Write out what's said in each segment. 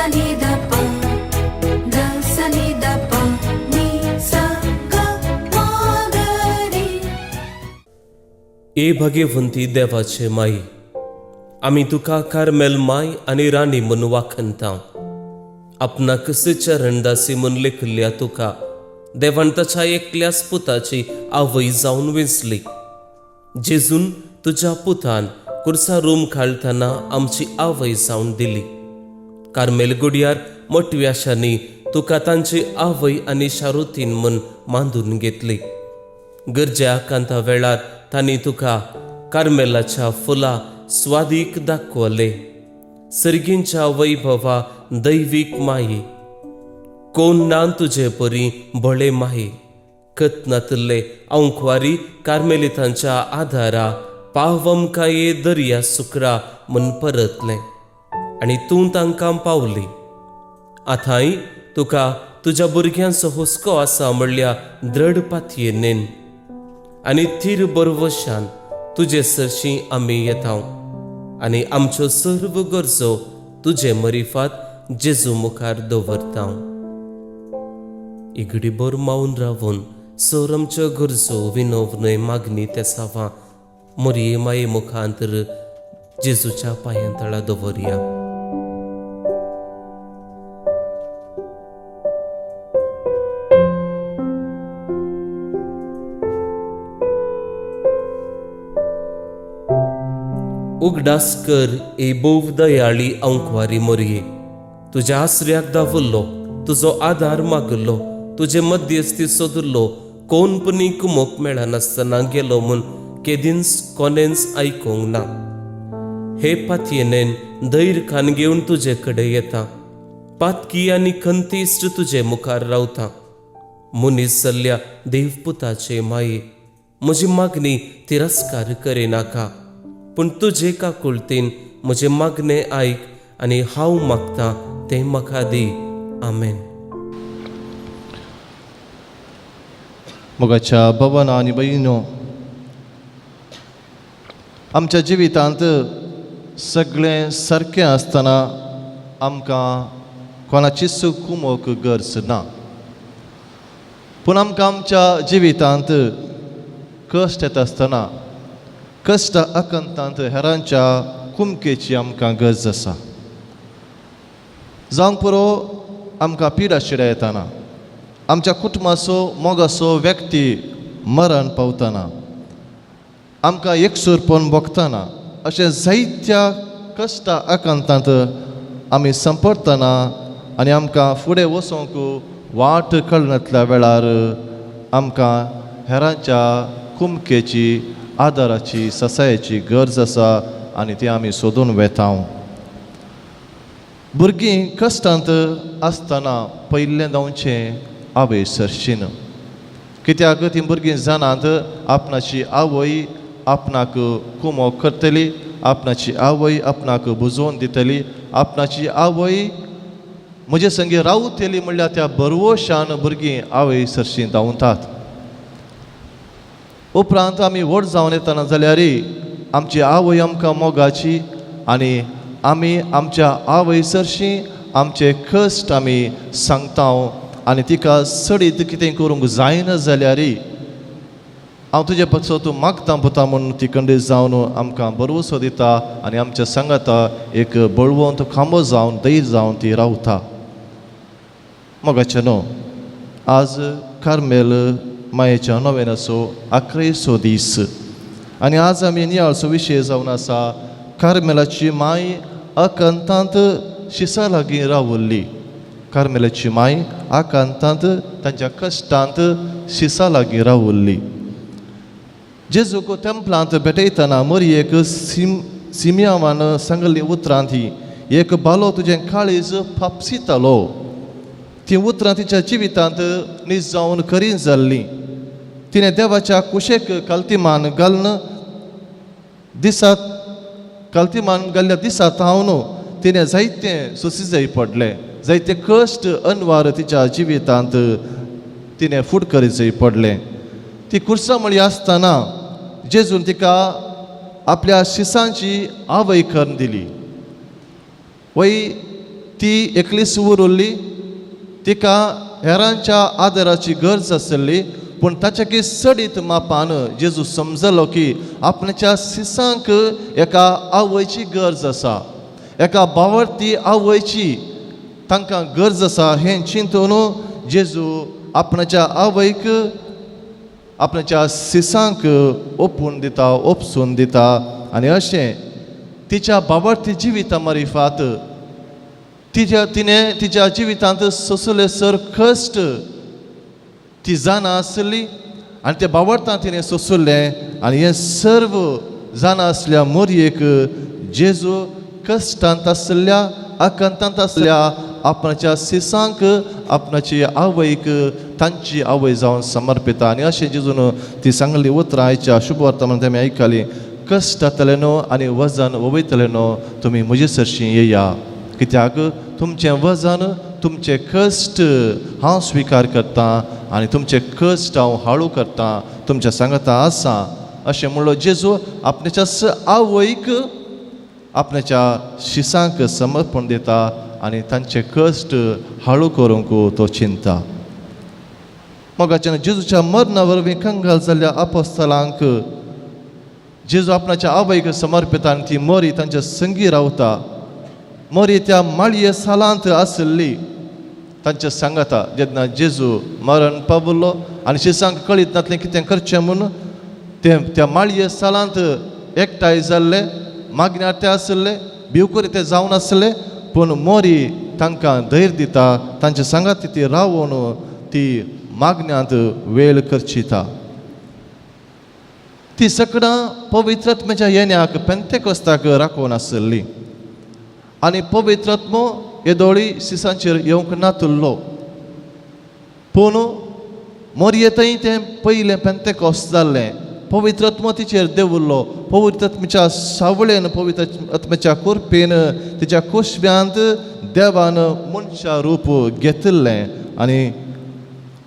नी the प ध सा नी the प नी सा ग म ग रे. ए भाग्यवंती देवाचे माई, आमी तुका कार्मेल माय आनी राणी म्हूण वाखणता. आपणाक चरणदासी म्हूण लेखिल्ल्या तुका देवान ताच्या एकल्याच पुताची आवय जावन वेंचली. जेजून तुज्या पुतान कुर्सा रूम खालतना आमची आवय जावन दिली. कार्मेल गुडयार मोटव्याशांनी तुका तांची आवय आनी शारुतीन म्हूण मांदून घेतली. गरजे आकांता वेळार तांणी तुका कार्मेलाच्या फुलां स्वादीक दाखवले. सर्गींच्या वैभवा दैवीक माई, कोण ना तुजे परी भोळे माई. कतनातले अंकवारी कार्मेलितांच्या आधारा पावम काये दर्या सुकरा म्हूण परतलें आनी तूं तांकां पावली. आतांय तुका तुज्या भुरग्यांचो हुस्को आसा म्हणल्या दृढ पातयेनेन आनी थीर बरवशान तुजे सरशीं आमी येता आनी आमच्यो सर्व गरजो तुजे मरिफात जेजू मुखार दवरता. इगडी भर मावन रावून सर आमच्यो गरजो विनोव न्हय मागणी तेसावां मोरये माये मुखांतर जेजूच्या पांयां तळा दवरया. उगडास कर ए भोव दयाळी अंकवारी मोरये, तुज्या आसऱ्याक दावल्लो, तुजो आदार मागल्लो, तुजे मध्यस्थी सोदलो कोण पुनी कुमोक मेळनासतना गेलो म्हूण केदींच कोणेंच आयकूंक ना. हे पातयेनेन धैर्य खान घेवन तुजे कडेन येता, पातकी आनी खंतीश्ट तुजे मुखार रावता. मनीस जाल्ल्या देवपुताचे माये, म्हजी मागणी तिरस्कार करिनाका, पूण तुजे काकुळतीन म्हजें मागणें आयक आनी हांव मागता तें म्हाका दी. आमेन. मोगाच्या भवना आनी भयणीनो, आमच्या जिवितांत सगळें सारकें आसतना आमकां कोणाचीच कुमोक गरज ना, पूण आमकां आमच्या जिवितांत कश्ट येता आसतना कश्ट आकांतांत हेरांच्या कुमकेची आमकां गरज आसा. जावंक पुरो आमकां पिडा शिडा येताना, आमच्या कुटुंबाचो मोगाचो व्यक्ती मरण पावतना, आमकां एकसूरपण भोगतना, अशें जायत्या कश्टा आकांतांत आमी संपडटना आनी आमकां फुडें वचोंक वाट कळनातल्या वेळार आमकां हेरांच्या कुमकेची, आदाराची, ससायेची गरज आसा आनी ती आमी सोदून वेता. भुरगीं कश्टांत आसतना पयलें धांवचें आवय सरशीन, कित्याक तीं भुरगीं जाणात आपणाची आवय आपणाक कुमोक करतली, आपणाची आवय आपणाक बुजोवन दितली, आपणाची आवय म्हजे संगी रावतली म्हणल्यार त्या बरवशान भुरगीं आवय सरशीं धांवतात. उपरांत आमी व्हड जावन येतना जाल्यार आमची आवय आमकां मोगाची आनी आमी आमच्या आवय सरशीं आमचे कश्ट आमी सांगता आनी तिका सडीत कितें करूंक जायना जाल्यार हांव तुजे पक्षो तूं मागता पुता म्हूण ती कंडीस जावन आमकां भरवसो दिता आनी आमच्या सांगाता एक बळवंत खांबो जावन धैर्य जावन ती रावता. मोगाचें न्हू, आज कार्मेल मायेच्या नोवेनाचो आकरेचो दीस आनी आज आमी नियाळचो विशय जावन आसा कार्मेलाची माय आकांतांत शिसा लागीं रावल्ली. कार्मेलाची माय आकांतांत तांच्या कश्टांत शिसा लागीं रावल्ली. जेजूक तेंपलांत भेटयतना मरयेक सिमियावान सांगल्ली उतरां ती एक बालो तुजें काळीज फापसितालो. ती उतरां तिच्या जिवितांत नीज जावन खरी जाल्लीं. तिणें देवाच्या कुशेक कालतीमान घालून दिसात कालतीमान घाल्ल्या दिसा थावन तिणें जायतें सोंसी पडलें, जायते कश्ट अनवार तिच्या जिवितांत तिणें फूड करीत पडलें. ती कुर्सामळी आसतना जेजून तिका आपल्या शिसांची आवय करून दिली. वय ती एकलीच उरली. तिका हेरांच्या आदाराची गरज आसली, पूण ताच्याकी चडीत मापान जेजू समजलो की आपणाच्या सिसांक एका आवयची गरज आसा, एका बावडती आवयची तांकां गरज आसा. हें चिंतून जेजू आपणाच्या आवयक आपणाच्या सिसांक ओपून दिता, ओपसून दिता. आनी अशें तिच्या बावडती जिविता मारिफात तिच्या तिणें तिच्या जिवितांत सोंसले सर कश्ट ती जाणा आसली आनी त्या बावडतान तिणें सोंसलें. आनी हें सर्व जाणा आसल्या मोरयेक जेजू कश्टांत आसल्या, आकांतांत आसल्या आपणाच्या सिसांक आपणाची आवयक तांची आवय जावन समर्पिता. आनी अशें जेजून ती सांगली उतरां आयच्या शुभ वर्तमान आमी आयकली, कश्ट जातले न्हू आनी वजन वयतले न्हू, तुमी म्हजे सरशीं येया, कित्याक तुमचें वजन तुमचे कश्ट हांव स्विकार करतां आनी तुमचे कश्ट हांव हाळू करतां, तुमच्या सांगाता आसा. अशें म्हणलो जेजू आपणाच्या आवयक आपणाच्या शिसांक समर्पण दिता आनी तांचे कश्ट हाळू करूंक तो चिंता. मोगाच्यान जेजूच्या मरणा वरवीं कंगाल जाल्ल्या अपोस्तलांक जेजू आपणाच्या आवयक समर्पिता आनी ती मोरी तांच्या संगी रावता. मोरी त्या माळये सालांत आसली तांच्या सांगाता जेन्ना जेजू मरण पावलो आनी शिसांक कळीत नातलें कितें करचें म्हूण, ते त्या माळये सालांत एकठांय जाल्ले, मागण्यार ते आसले, भिवकुरी ते जावन आसले, पूण मोरी तांकां धैर्य दिता, तांच्या सांगात ती रावून ती मागण्यांत वेळ करचिता. ती सगळां पवित्र आत्म्याच्या येण्याक पेंतेकोस्ताक राखून आसली आनी पवित्र आत्मो येदोळी सिसांचेर येवंक नातुल्लो, पूण मोरये थंय तें पयलें पेंतेकोस्त जाल्लें. पवित्र आत्मो तिचेर देंवुल्लो. पवित्र आत्म्याच्या सावळेन, पवित्र आत्म्याच्या कुरपेन तिच्या कुशव्यांत देवान मनशा रूप घेतिल्लें आनी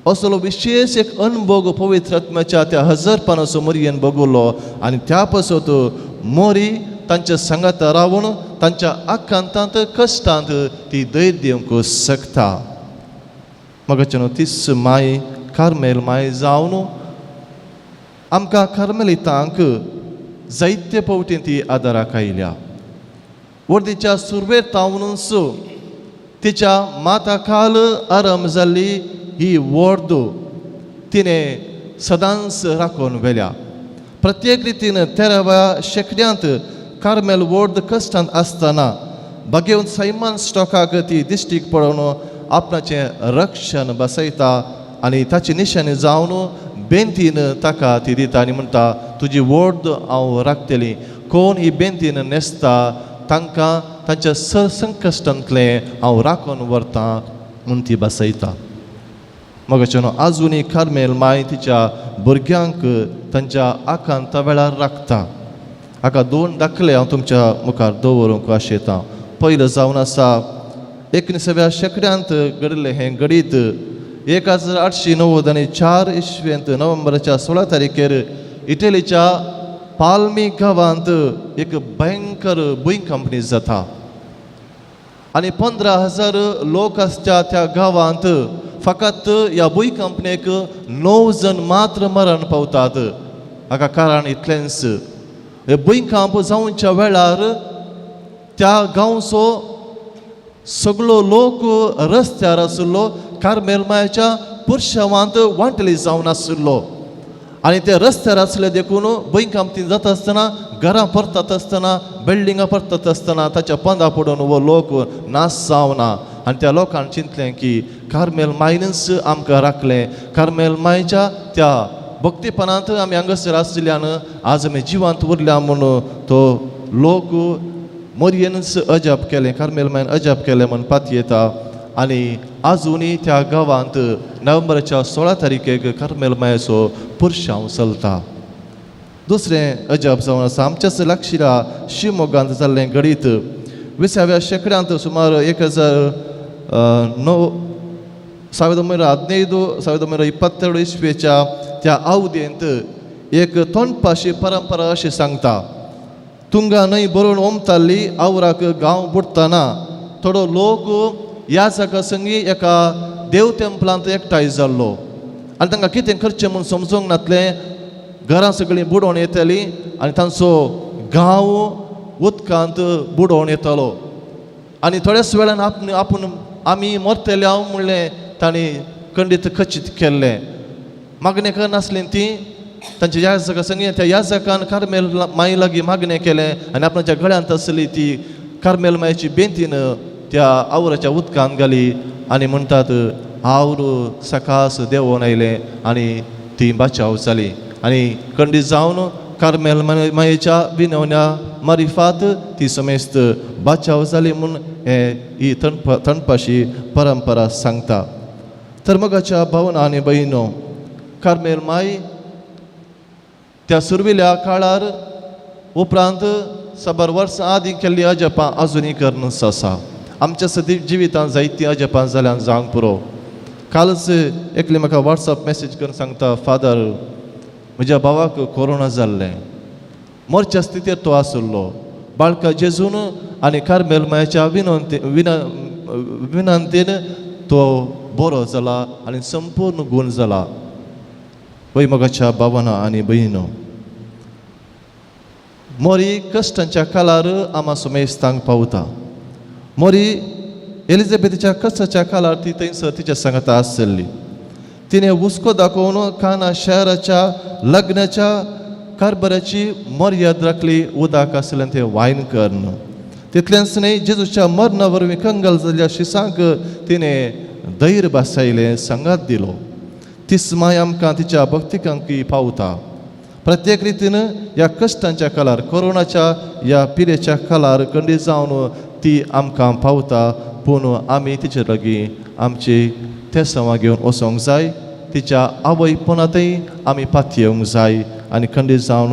असलो विशेश एक अनभोग पवित्र आत्म्याच्या त्या हजरपणाचो मोरयेन भोगवलो. आनी त्या पासत मोरी तांच्या सांगाता रावून तांच्या आकांतांत कश्टांत ती धैर्य दिवंक शकता. मगाच्यान तीच माय कार्मेल माय जावन आमकां कार्मेलितांक जायते फावटी ती आदाराक आयल्या. वर्दीच्या सुरवेर तावनूच तिच्या माता खाल आराम जाल्ली ही वर्द तिणें सदांच राखून व्हेल्या. प्रत्येक रितीन तेराव्या शेंकड्यांत कार्मेल वर्द कश्टांत आसतना भाग्यवंत सैमान स्टॉकाक ती दिश्टीक पळोवन आपणाचें रक्षण बसयता आनी ताची निशाणी जावन बेंतीन ताका ती दिता आनी म्हणटा, तुजी वर्द हांव राखतली. कोण ही बेंतीन न्हेसता तांकां तांच्या संकश्टांतलें हांव राखून व्हरतां म्हूण ती बसयता. मगाच्यान आजुनूय कार्मेल माय तिच्या भुरग्यांक तांच्या आकांता वेळार राखता. हाका दोन दाखले हांव तुमच्या मुखार दवरूंक आशेतां. पयलो जावन आसा 19व्या शेंकड्यांत घडिल्लें हें घडीत. 1894 इसवेंत नोव्हेंबराच्या 16 तारखेर इटलीच्या पाल्मी गांवांत एक भयंकर भुंयकांपणी जाता आनी 15,000 लोक आसच्या त्या गांवांत फकत ह्या भुंयकांपणेक 9 जण मात्र मरण पावतात. हाका कारण इतलेंच, हे भुंयकांप जावच्या वेळार त्या गांवचो सगळो लोक रस्त्यार आशिल्लो, कार्मेल मायाच्या पुरशावांत वांटली जावन आशिल्लो आनी ते रस्त्यार आसले देखून भुंयकांप ती जाता आसतना, घरां परतात आसतना, बिल्डिंगां परतात आसतना ताच्या पंदा पडून हो लोक नाश जावना. आनी त्या लोकान चिंतलें की कार्मेल मायनूच आमकां राखलें, कार्मेल मायच्या त्या भक्तीपणांत आमी हांगासर आशिल्ल्यान आज आमी जिवांत उरल्या म्हूण तो लोक मोरयेनूच अजाप केलें, कार्मेल मायन अजाप केलें म्हूण पातयेता. आनी आजुनूय त्या गांवांत नोव्हेंबराच्या 16 तारखेक कार्मेल मायेचो पुरशांव चलता. दुसरें अजाप जावन आसा आमच्याच लागशिल्ल्या शिवमोगांत जाल्लें घडीत. 20व्या शेंकड्यांत सुमार 1009 1915 1922 इस्वेच्या त्या आवदेंत एक तोंडपाशी परंपरा अशी सांगता, तुंगा न्हंय भरून ओमताली आवराक गांव बुडटना थोडो लोक ह्या जागा संगी एका देव टेंपलांत एकठांय जाल्लो आनी तांकां कितें करचें म्हूण समजूंक नासलें. घरां सगळीं बुडोवन येतालीं आनी तांचो गांव उदकांत बुडोवन येतालो आनी थोड्याच वेळान आपूण आमी मरतले हांव म्हणलें तांणी खंडीत खचीत केल्लें. मागणें करनासलीं ती तांच्या याजका संगी त्या याजकान कार्मेल माई लागीं मागणें केलें आनी आपणाच्या गळ्यांत आसली ती कार्मेल मायची बेंतीन त्या आवराच्या उदकांत घाली आनी म्हणटात आवर सकास देंवोन आयलें आनी ती बाचाव जाली आनी खंडीत जावन कार्मेल मायेच्या विनवण्या मारिफात ती समेस्त बाचाव जाली म्हूण हे ही थंडपाशी परंपरा सांगता. तर मोगाच्या भावना आनी भयणो, कार्मेल माय त्या सुरविल्या काळार उपरांत साबार वर्सां आदीं केल्ली अजपां आजुनूय करून आसा. आमच्या सदी जिवितांत जायतीं अजपां जाल्यान जावंक पुरो. कालच एकली म्हाका वॉट्सएप मॅसेज करून सांगता, फादर म्हज्या भावाक कोरोना जाल्लें, मरच्या स्थितीर तो आशिल्लो. बाळका जेजून आनी कार्मेल मायाच्या विनंतीन तो बरो जाला आनी संपूर्ण गूण जाला. वय मोगाच्या भावना आनी भयणो, मोरी कश्टांच्या काळार आमा सुमेस्तांक पावता. मोरी एलिझाबेथीच्या कश्टाच्या काळार ती थंयसर तिच्या सांगाता आसली. तिणें हुस्को दाखोवन काना शहराच्या लग्नाच्या कारभाराची मर्याद राखली. उदक आसलें तें वायन करून तितलेंच न्हय, जेजूच्या मरणा वरवीं कंगाल जाल्ल्या शिसांक तिणें धैर्य भासायलें, सांगात दिलो. तीच माय आमकां तिच्या भक्तिकांकय पावता. प्रत्येक रितीन ह्या कश्टांच्या काळार, कोरोनाच्या ह्या पिरेच्या काळार खंडीत जावन ती आमकां पावता. पूण आमी तिचे लागीं आमची तेसांवां घेवन वचोंक जाय. तिच्या आवयपणांतय आमी पातयेवंक जाय आनी खंडीत जावन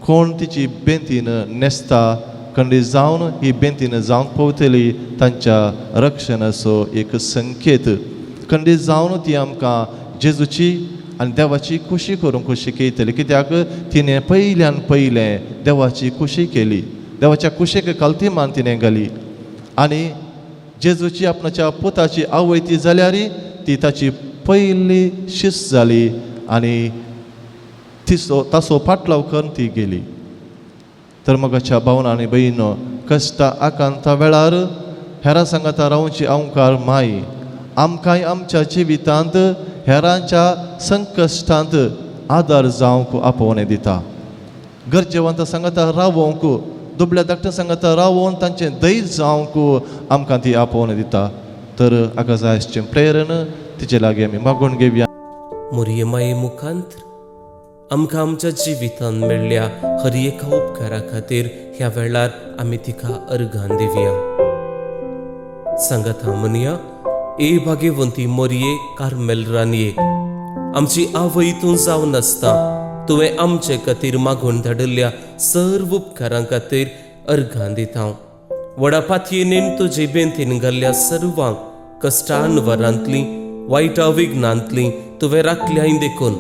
कोण तिची बेंतीन न्हेसता, खंडीत जावन ही बेंतीन जावंक पावतली तांच्या रक्षणाचो एक संकेत. खंडीत जावन ती आमकां जेजूची आनी देवाची खुशी करूंक शिकयतली. कित्याक तिणें पयल्यान पयलें देवाची खुशी केली, देवाच्या खुशेक कालती मान तिणें घाली आनी जेजूची आपणाच्या पुताची आवय ती जाल्यार ती ताची पयली शिस्त जाली आनी तिचो ताचो पाटलाव करून ती गेली. तर मोगाच्या भावना आनी भयणो, कश्टा आकांता वेळार हेरां सांगाता रावची ओंकार माय आमकांय आमच्या जिवितांत हेरांच्या संकश्टांत आदार जावंक आपोवणें दिता. गरजेवंत सांगाता रावोंक, दुबळ्या धाकट्या सांगाता रावोन तांचें धैर्य जावंक आमकां ती आपोवणें दिता. तर हाका जाय आसचें प्रेरण तिचे लागीं आमी मागून घेवया. मोरये माये मुखांत आमकां आमच्या जिवितांत मेळ्ळ्या हर एका उपकारा खातीर ह्या वेळार आमी तिका अर्घान दिवया. सांगात म्हणया, ए भाग्यवंती मोरये कार्मेल रानये, आमची आवय तूं जावन आसता तुवें आमचे खातीर मागून धाडिल्ल्या सर्व उपकारां खातीर अर्घान दिता. व्हडा पातयेन तुजे बेंतीन घाल्ल्या सर्वांक कश्टान वरांतली वायटा विघ्नांतली तुवें राखल्याय देखून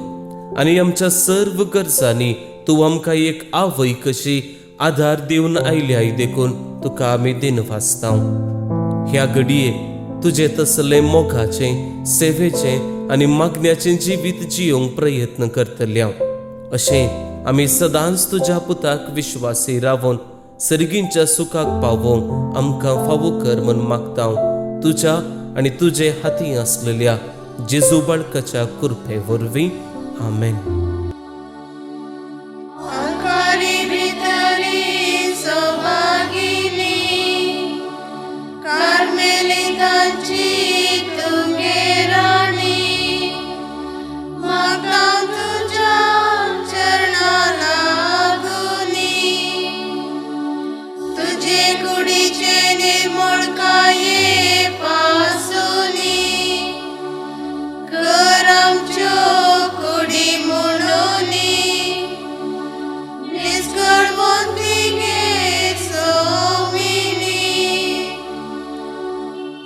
आनी आमच्या सर्व गरजांनी तूं आमकां एक आवय कशी आदार दिवन आयल्याय देखून तुका आमी दिनवासता. ह्या घडये तुजें तसलें मोगाचें, सेवेचें आनी मागण्याचें जिवीत जियोवंक प्रयत्न करतल्या अशें आमी सदांच तुज्या पुताक विश्वासी रावून सर्गींच्या सुखाक पावोवंक आमकां फावो कर म्हूण मागता. तुज्या आनी तुजे हाती आसलेल्या जेजू बाळकाच्या कृपे वरवीं, आमेन. आंकारी भितरी सौभागिनी कार्मेलितांची तुगे राणी, म्हाका तुज्या चरणा लागुनी, तुजे कुडीचे निर्मळकाये पासुनी कर आमच्यो कुडी म्हणूनी निस्कळवंती गे सोमिनी,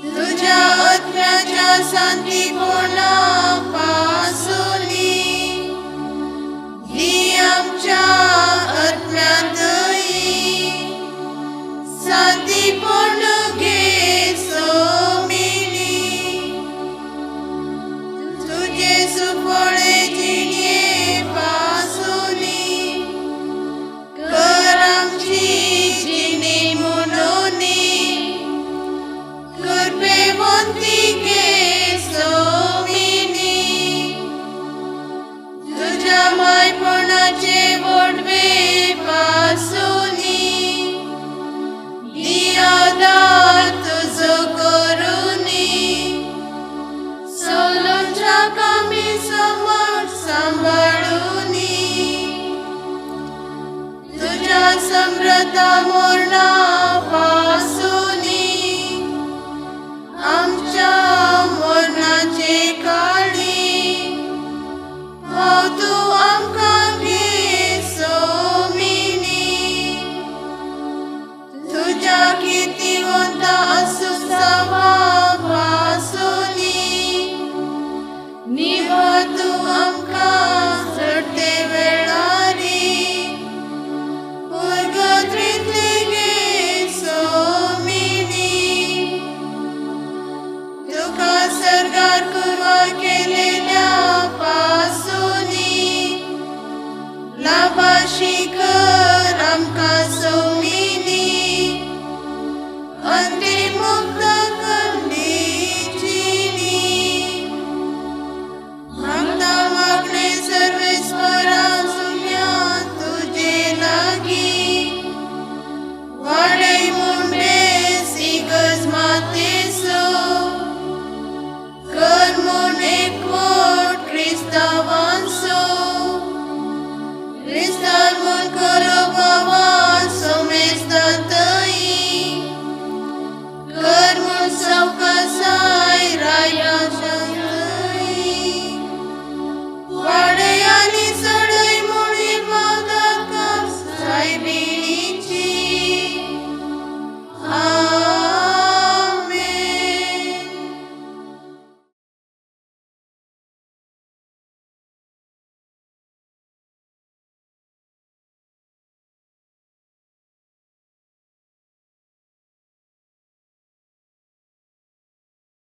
तुज्या आत्म्याच्या सांतीपणा पासुनी दी आमच्या आत्म्यांतय सांतीपण गे. मोर.